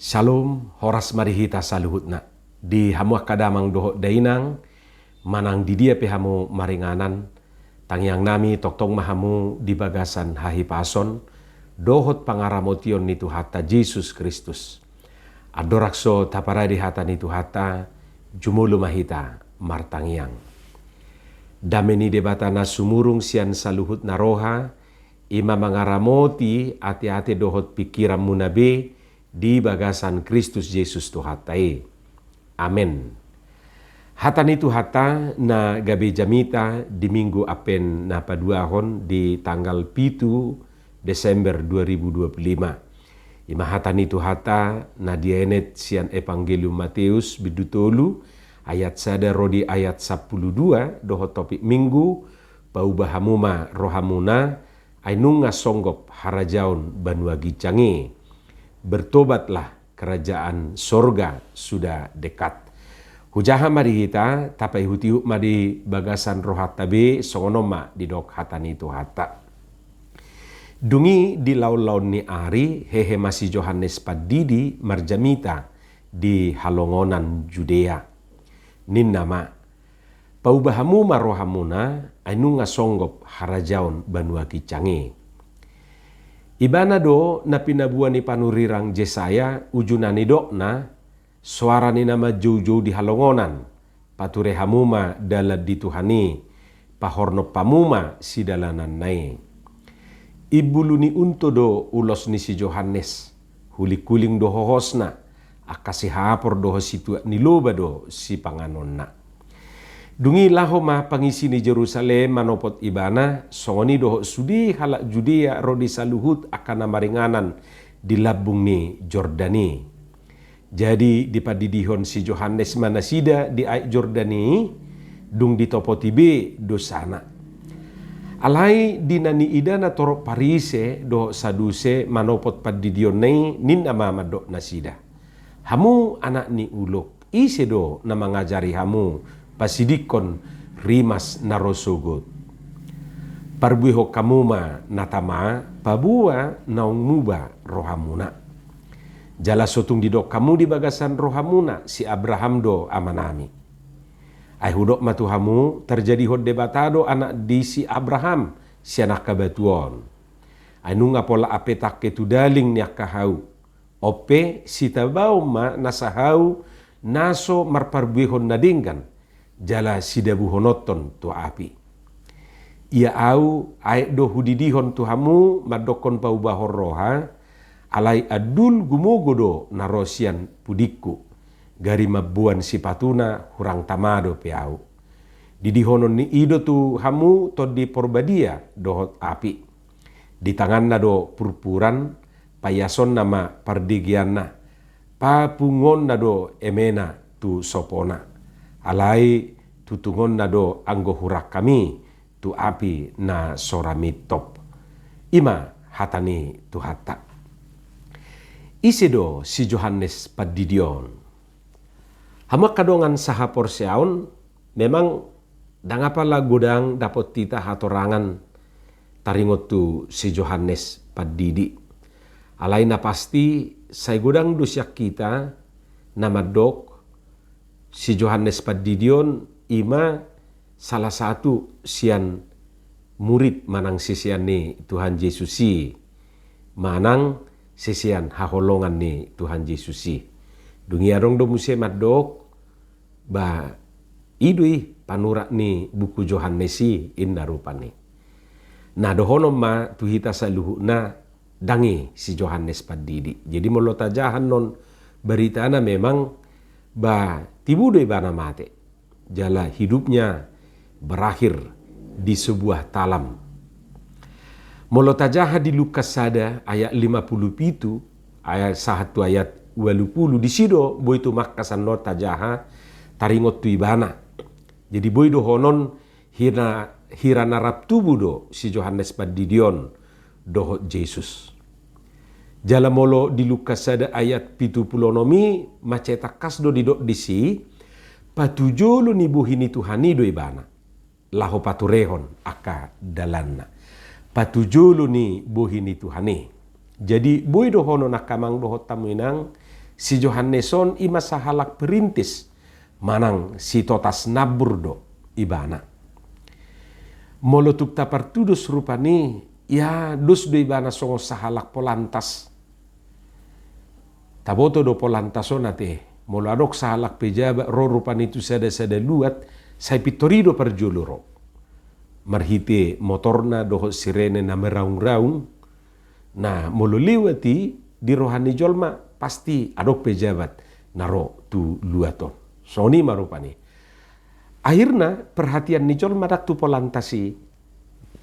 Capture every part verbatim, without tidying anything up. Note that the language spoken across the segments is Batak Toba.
Syalom, horas ma di hita saluhutna. Di hamu angka damang dohot dainang, manang di dia pe hamu maringanan, tangiang nami tongtong ma hamu di bagasan hahipason dohot pangaramotion ni Tuhanta Jesus Kristus. Andorang so taparade hata ni Tuhanta, jumolo ma hita martangiang. Dame ni Debata na sumurung sian saluhutna roha, i ma mangaramoti ateate dohot pingkiranmuna be di bagasan Kristus Jesus Tuhanta i. Amen. Hata ni Tuhanta na gabe jamita di Minggu Advent na paduahon di tanggal pitu Desember dua ribu dua puluh lima. I ma hata ni Tuhanta na dienet sian Evangelium Mateus bindu tolu ayat sada ro di ayat sampulu dua dohot topik Minggu, Paubah hamu ma rohamuna, ai nunga songgop harajaon banua ginjang i. Bertobatlah, kerajaan sorga sudah dekat. Hujaha ma di hita, tapaihutihut ma di bagasan rohanta be, songon on ma didok hata ni Tuhanta. Dung i di laonlaon ni ari, hehe ma si Johannes Pandidi marjamita di halongonan Judea. Ninna ma, Paubah hamu ma rohamuna, ai nunga songgop harajaon banua ginjang i. Ibana do na pinaboa ni panurirang Jesaya, uju na nidokna, soara ni na manjoujou di halongonan, pature hamu ma dalan di Tuhan i, pahornop hamu ma sidalananna i. Imbulu ni unto do ulos ni si Johannes, hulinghuling do hohosna, angka sihapor dohot situak ni loba do sipanganonna. Dung i laho ma pangisi ni Jerusalem manopot ibana, songon i dohot sude halak Judea ro di saluhut angka na maringanan di lambung ni Jordan i. Jadi dipandidihon si Johannes ma nasida di aek Jordan i, dung ditopoti be dosana. Alai di na niida natorop Parise dohot Saduse manopot pandidionna i, ninna ma mandok nasida, Hamu anak ni ulok, ise do na mangajari hamu pasidingkon rimas na ro sogot? Parbuehon hamu ma na tama paboa naung muba rohamuna. Jala so tung didok hamu di bagasan rohamuna, si Abraham do amanami. Ai hudok ma tu hamu, tarjadihon Debata do anak di si Abraham sian angka batu on. Ai nunga pola ampe tangke tu daling ni angka hau. On pe sitabaon ma nasa hau na so marparbuehon na denggan, jala sidabuhononton tu api. Ia au, aek do hudidihon tu hamu mandokkon paubahon roha, alai andul gumogo do na ro sian pudingku, gari mamboan sipatuna hurang tama dope au. Didihonon ni i do tu hamu Tondi Porbadia dohot api. Di tanganna do purpuran, paiasonna ma pardigeanna, papunguonna do emena tu sopona. Alai tutungonna do anggo hurangkami tu api na so ra mintop. I ma hata ni Tuhanta. Ise do si Johannes Pandidi on? Hamu angka dongan sahaporseaon, memang ndang apala godang dapot hita hatorangan taringot tu si Johannes Pandidi. Alai na pasti, sai godang do sian hita na mandok si Johannes Pandidi on i ma salah satu sian murid manang sisean ni Tuhan Jesus i, manang sisean haholongan ni Tuhan Jesus i. Dung i adong do muse mandok, ba, i do i panurat ni buku Johannes i, inna rupani. Na dohonon ma tu hita saluhutna, ndang i si Johannes Pandidi. Jadi molo tajaha annon baritana, memang, ba, tibu do ibana mate. Jala hidupnya berakhir di sebuah talam. Molo tajaha di Lukas sada ayat lima puluh pitu, ayat sahat tu ayat ualu pulu, disi do boi tumangkas annon tajaha taringot tu ibana. Jadi boi dohonon hira, hira na rap tubu do si Johannes Pandidi on dohot Jesus. Jala molo di Lukas sada ayat pitu pulu onom i, mansai tangkas do didok disi, patujolo ni bohi ni Tuhan i do ibana laho paturehon angka dalanna. Patujolo ni bohi ni Tuhan i. Jadi boi dohonon angka amang dohot hamu inang, Si Johannes on i ma sahalak perintis manang sitotas nambur do ibana. Molo tung tapartudos rupani, ia dos do ibana songon sahalak polantas. Taboto do polantas on ate, molo adong sahalak pejabat ro rupani tu sada-sada luat, sai pintor i do parjolo ro. Marhite motorna dohot sirene na meraung-raung, na molo lewat i di roha ni jolma pasti adong pejabat na ro tu luat on. Songon i ma rupani. Akhirna perhatian ni jolma ndang tu polantas i,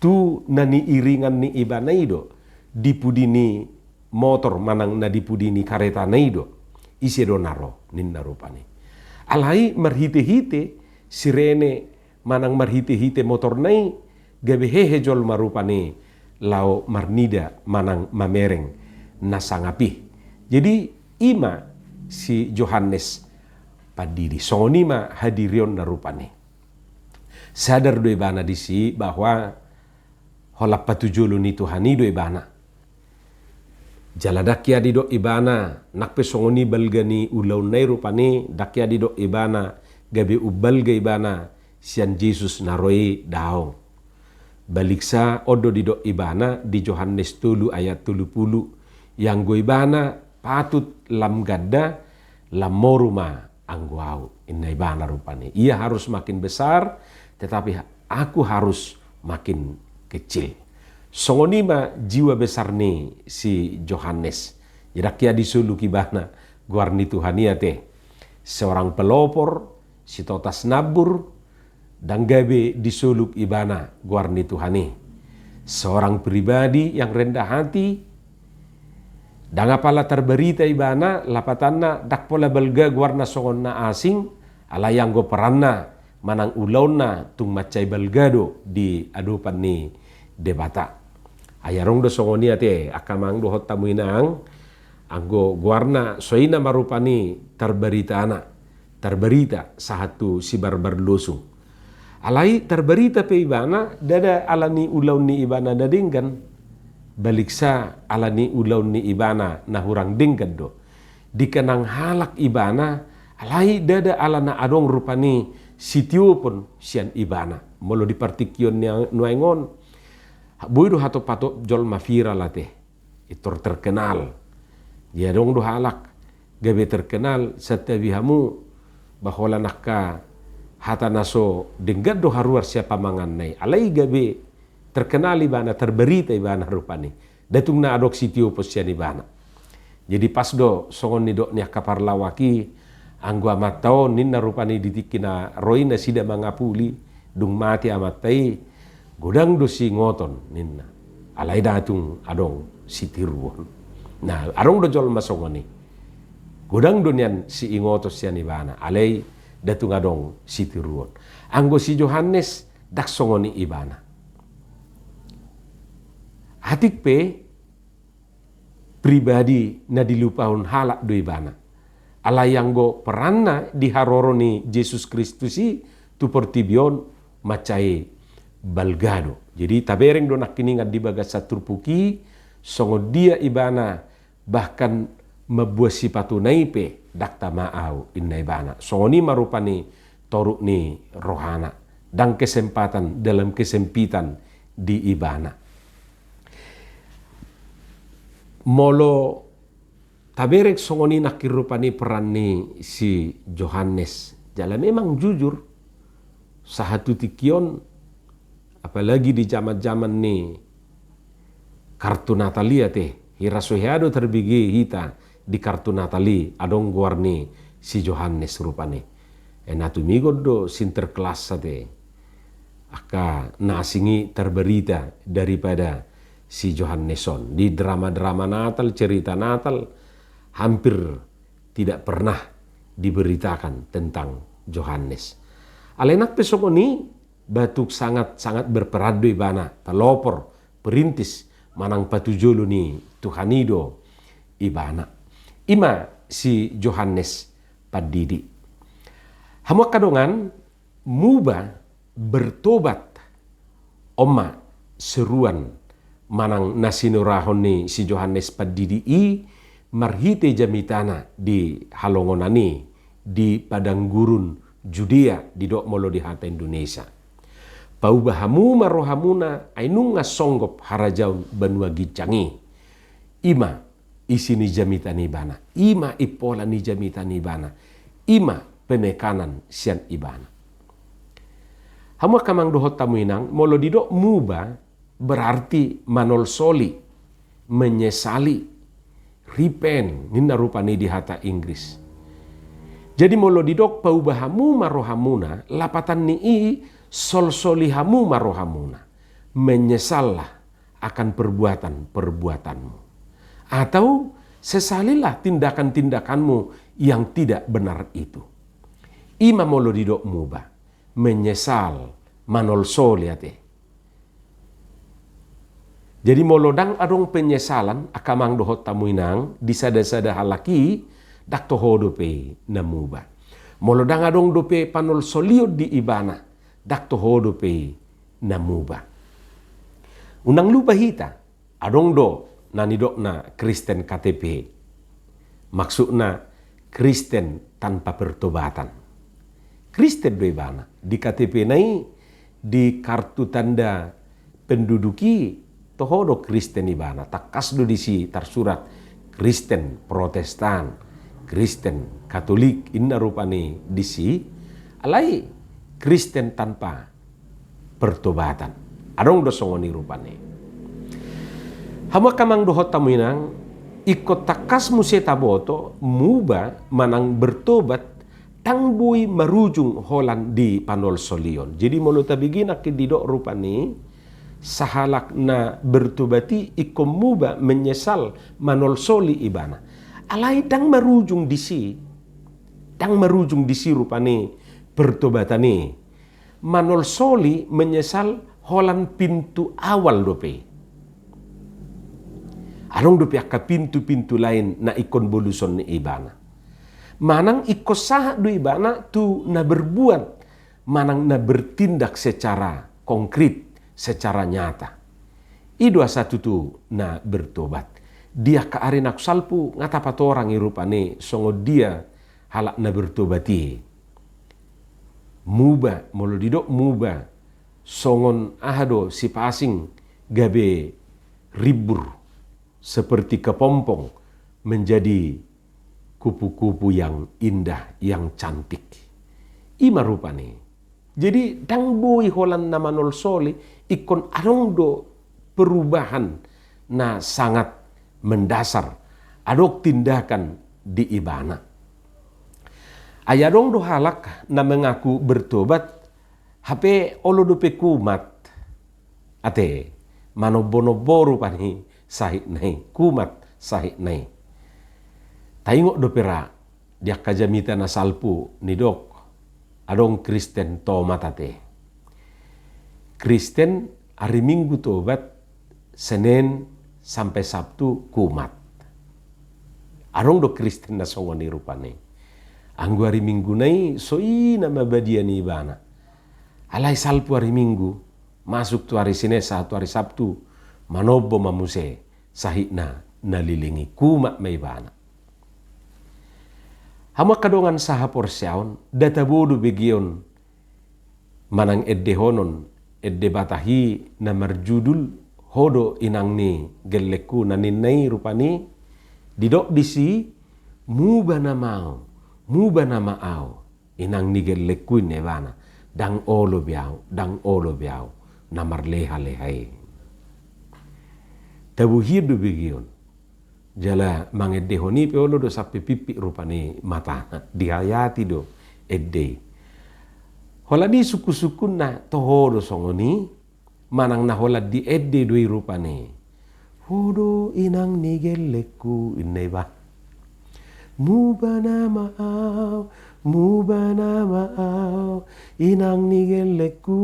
tu na niiringan ni ibana i do, di pudi ni motor manang na di pudi ni karetana i do, ise do na ro, ninna rupani. Alai marhite-hite sirene manang marhite-hite motorna i, gabe hehe jolma rupani laho marnida manang mamereng na sangap i. Jadi i ma si Johannes Pandidi, songon i ma hadirionna rupani. Sadar do ibana disi bahwa holan patujolo ni Tuhan i do ibana. Jala ndang ia didok ibana, nang pe songon i balga ni ulaonna i rupani, ndang ia didok ibana gabe umbalga ibana sian Jesus na ro i, daong. Baliksa on do didok ibana di Johannes tolu ayat tolu pulu, ianggo ibana patut lam ganda, lam moru ma anggo ahu, inna ibana rupani. Ia harus makin besar, tetapi aku harus makin kecil. Songon i ma jiwa besar ni si Johannes. Jadi ndang ia disoluk ibana goar ni Tuhan i ate. Seorang pelopor, sitotas nambur, ndang gabe disoluk ibana goar ni Tuhan i. Seorang pribadi yang rendah hati, ndang apala tarbarita ibana, lapatanna ndang pola balga goarna songon na asing, alai anggo peranna manang ulaonna tung mansai balga do di adopan ni Debata. Ai adong do songon i ate, angka amang dohot hamu inang, anggo goarna songon i ma rupani tarbaritana, tarbarita sahat tu sibarbar losung. Alai tarbarita pe ibana, ndada ala ni ulaon ni ibana na denggan, baliksa ala ni ulaon ni ibana na hurang denggan do. Dikenang halak ibana, alai ndada ala na adong rupani sitiopon sian ibana. Molo di partingkian ni nuaeng on, boi do hatop-hatop jolma viral ate. Pintor terkenal. Jadi adong do halak gabe terkenal, santabi hamu, bah holan angka hata na so denggan do haruar sian pamanganna i. Alai gabe terkenal ibana, tarbarita ibana rupani. Ndada tung na adong sitiopon sian ibana. Jadi pas do songon nidok ni angka parlawak i, anggo amanta on ninna rupani di tingki na ro i nasida mangapuli, dung mate amanta i, godang do siingoton ninna. Alai ndada tung adong sitiruon. Nah, adong do jolma songon i. Godang do nian siingoton sian ibana, alai ndada tung adong sitiruon. Anggo si Johannes ndang songon i ibana. Atik pe pribadi na dilupahon halak do ibana. Alai anggo peranna di haroro ni Jesus Kristus i tu portibi on mansai balga do. Jadi tabereng do nangkiningan di bagasan turpuk i, songon dia ibana bahkan mamboan sipatuna i pe ndang tama ahu, inna ibana. Songon i ma rupani toruk ni rohana. Ndang kesempatan dalam kesempitan di ibana. Molo tabereng songon i nangkin rupani peran ni si Johannes. Jala memang jujur, sahat tu tingki on, apalagi di jaman-jaman ni kartu Natal i ate, hira so hea do tarbege hita di kartu Natal i adong goar ni si Johannes rupani. E, na tumigot do Sinterklaas ate. Angka na asing i tarbarita daripada si Johannes on. Di drama-drama Natal, cerita Natal, hampir tidak pernah diberitakan tentang Johannes. Alai nang pe songon i, bah tung sangat-sangat berperan do ibana, pelopor, perintis, manang patujolo ni Tuhan i do ibana. I ma si Johannes Pandidi. Hamu angka dongan, muba, bertobat. On ma seruan manang na sinurahon ni si Johannes Pandidi i marhite jamitana di halongonan i, di padang gurun Judea, didok molo di hata Indonesia. Pauba hamu ma rohamuna, ai nunga songgop harajaon banua ginjang i. I ma isi ni jamita ni ibana, i ma impola ni jamita ni ibana, i ma penekanan sian ibana. Hamu angka amang dohot hamu inang, molo didok muba, berarti manolsoli, menyesali, repent, ninna rupani di hata Inggris. Jadi molo didok pauba hamu ma rohamuna, lapatan ni i, solsoli hamu ma rohamuna, menyesallah akan perbuatan-perbuatanmu. Atau sesalilah tindakan-tindakanmu yang tidak benar itu. I ma molo didok muba, menyesal, manolsoli ate. Jadi molo ndang adong penyesalan, angka amang dohot hamu inang, di sada-sada halak i, ndang toho dope na muba. Molo ndang adong dope panolsolion di ibana, ndang toho dope na muba. Unang lupa hita, adong do na nidokna Kristen K T P. Maksudna Kristen tanpa pertobatan. Kristen do ibana. Di K T P-na i, di kartu tanda penduduk i, toho do Kristen ibana. Tangkas do disi tarsurat Kristen Protestan, Kristen Katolik, inna rupani disi. Alai Kristen tanpa pertobatan. Adong do songon i rupani. Hamu angka amang dohot hamu inang, ingkon tangkas muse taboto, muba manang bertobat, ndang boi marujung holan di panolsolion. Jadi molo tabege nangkin didok rupani, sahalak na bertobat i ingkon muba, menyesal, manolsoli ibana. Alai ndang marujung disi, ndang marujung disi rupani pertobatan i. Manolsoli, menyesal, holan pintu awal dope. Adong dope angka pintu-pintu lain na ingkon boluson ni ibana. Manang ingkon sahat do ibana tu na berbuat, manang na bertindak secara konkret, secara nyata. I do asa tutu na bertobat. Di angka ari na salpu, nga tapatorang i rupani songon dia halak na bertobat i. Muba, molo didok muba, songon aha do sipasing gabe rimbur, seperti kepompong menjadi kupu-kupu yang indah, yang cantik. I ma rupani. Jadi, ndang boi holan na manolsoli, ingkon adong do perubahan na sangat mendasar, adong tindakan di ibana. Ai adong do halak na mengaku bertobat, hape olo dope kumat. Ate, manombo-nombo rupani sahitna i, kumat sahitna i. Taingot dope ra, di angka jamita na salpu nidok, adong Kristen tomat ate. Kristen ari Minggu tobat, Senin sampai Sabtu kumat. Adong do Kristen na songon i rupani. Anggo ari Mingguna i, so i na mabadia ni ibana. Alai salpu ari Minggu, masuk tu ari Senin sahat tu ari Sabtu, manombo ma muse sahitna na leleng i, kumat ma ibana. Hamu angka dongan sahaporseaon, nda tabo do begeon manang endehonon ende Batak i na marjudul Ho do Inang ni Gellengku, na ninna i rupani, didok disi, muba nama au, muba nama au, inang ni gellengku, ninna ibana, ndang olo be au, ndang olo be au na marleha-leha i. Tabo hian do begeon. Jala mangendehon i pe olo do sampe pimpit rupani matana, dihayati do ende i. Holan i sungkun-sungkunna toho do songon i, manang na holan di ende do i rupani. Ho do inang ni gellengku, ninna iba. Muba nama au, muba nama au, inang ni gellengku.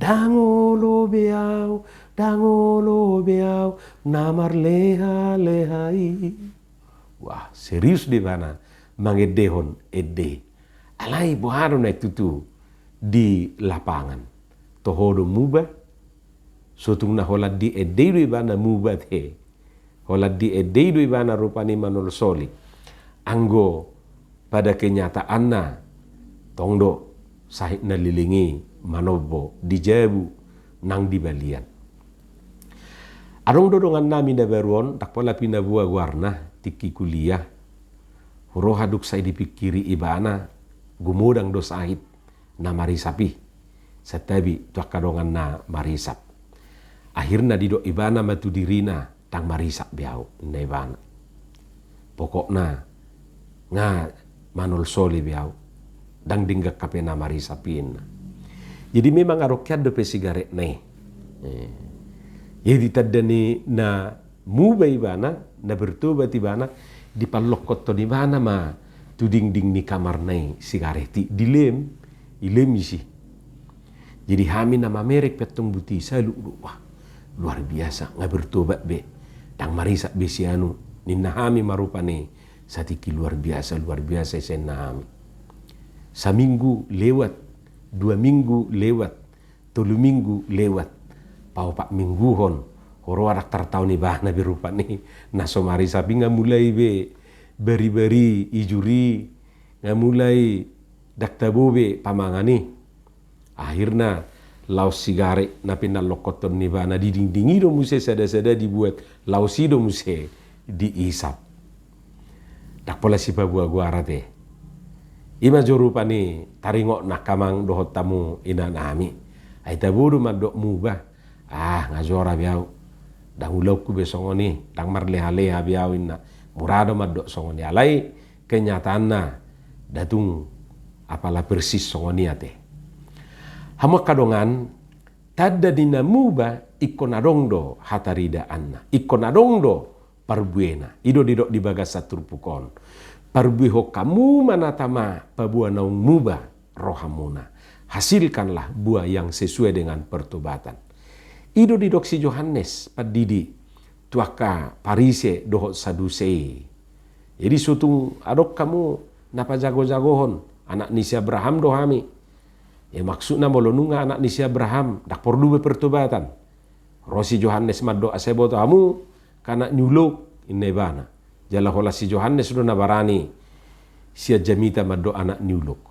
Ndang olo be au, ndang olo be au na marleha-leha i. Wah, serius do ibana mangendehon ende i. Alai boha do na i tutu di lapangan? Toho do muba? Sotung na holan di ende i do ibana muba ate. Holan di ende i do ibana rupani manolsoli. Anggo pada kenyataanna, tong do sahit na leleng i manombo di jabu nang di balian. Adong do dongannami na baru on, ndang pola pinaboa goarna, tingki kuliah. Huroha dung sai dipingkiri ibana, gumodang do sahit na marisap i. Santabi tu angka dongan na marisap. Akhirna didok ibana ma tu dirina, ndang marisap be ahu, ninna ibana. Pokokna nga manolsoli be ahu, ndang denggan hape na marisap i, ninna. Jadi memang adong hian dope sigaretna i. Eh. Jadi tanda ni na muba ibana, na bertobat ibana, dipallokkothon ibana ma tu dingding ni kamarna i sigaret i, dilem, ilem isi. Jadi hami na mamereng pe antong buti, salut do, wah, luar biasa, nga bertobat be, ndang marisap be si anu, ninna hami ma rupani. Satingki luar biasa, luar biasa ise, ninna hami. Saminggu lewat, dua minggu lewat, tolu minggu lewat, paopat mingguhon, huroha ndang tartaon ibana be rupani na so marisap i, nga mulai be bari-bari ijur i, nga mulai ndang tabo be pamangan i. Akhirna laos sigaret na pinallokkothon ibana di dingding i do muse sada-sada dibuat, laos i do muse diisap. Ndang pola sipaboa goar ate. I ma jo rupani taringotna angka amang dohot hamu inanami. Ai tabo do mandok muba. Ah, nga jora be ahu. Ndang ulaonku be songon i, ndang marleha-leha be ahu, ninna. Mura do mandok songon i, alai kenyataanna ndang tung apala persis songon i ate. Hamu angka dongan, tanda ni na muba ingkon adong do hataridaanna, ingkon adong do parbuena. I do didok di bagasan turpuk on. Parbuehon hamu ma na tama paboa naung muba rohamuna. Hasilkanlah buah yang sesuai dengan pertobatan. I do didok si Johannes Pandidi tu angka Parise dohot Saduse i. Jadi so tung adong hamu na pajago-jagohon, anak ni si Abraham do hami. Ya, maksudna molo nunga anak ni si Abraham, ndang porlu be pertobatan. Ro si Johannes mandok, asa diboto hamu angka anak ni ulok, ninna ibana. Jala holan si Johannes do na barani sian jamita mandok anak ni ulok.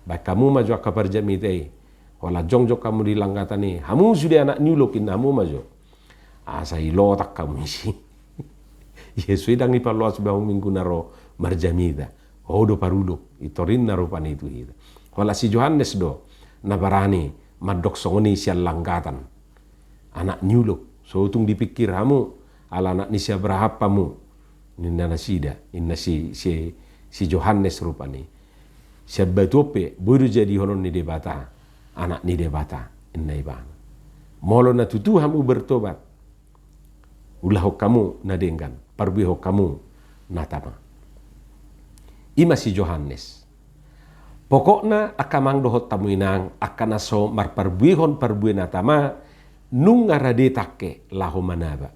Baen hamu ma jo angka parjamita i. Holan jongjong hamu di langgatan i, hamu sude anak ni ulok, ninna hamu ma jo. Asa ilotak hamu isi. Ia sude ndang ipaloas be ahu minggu na ro marjamita. Ho do parulok, i torinna rupani tu hita. Holan si Johannes do na barani mandok songon i sian langgatan. Anak ni ulok, so tung dipingkir hamu, ala anak ni si Abraham hamu, ninna nasida, ninna si, si, si Johannes rupani. Sian batu on pe boi do jadihonon ni Debata anak ni Debata, ninna ibana. Molo na tutu hamu bertobat, ulahon hamu na denggan, parbuehon hamu na tama. I ma si Johannes. Pokokna angka amang dohot hamu inang, angka na so marparbuehon parbue na tama, nunga rade tangke laho manaba.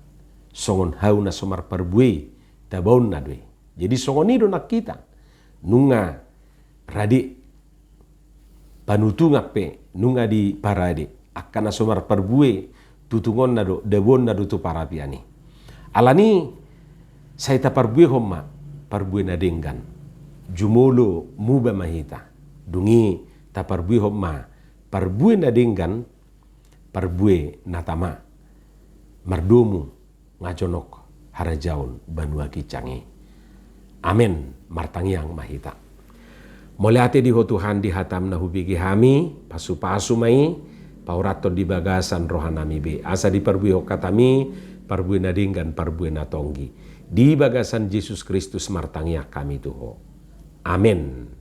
Songon hau na so marparbue, tabaonna do i. Jadi songon i do nang hita. Nunga rade panutungan pe nunga diparade, angka na so marparbue tutungonna do, dabuonna do tu parapian i. Alani, sai taparbuehon ma parbue na denggan. Jumolo muba ma hita. Dung i taparbuehon ma parbue na denggan, parbue na tama. Mardomu nga jonok harajaon banua ginjang i. Amen. Martangiang ma hita. Mauliate di Ho Tuhan di hatam na hubege hami, pasupasu ma i, paurathon di bagasan rohanami be. Asa diparbuehon hatami parbue na denggan, parbue na tonggi. Di bagasan Jesus Kristus martangiang hami tu Ho. Amen.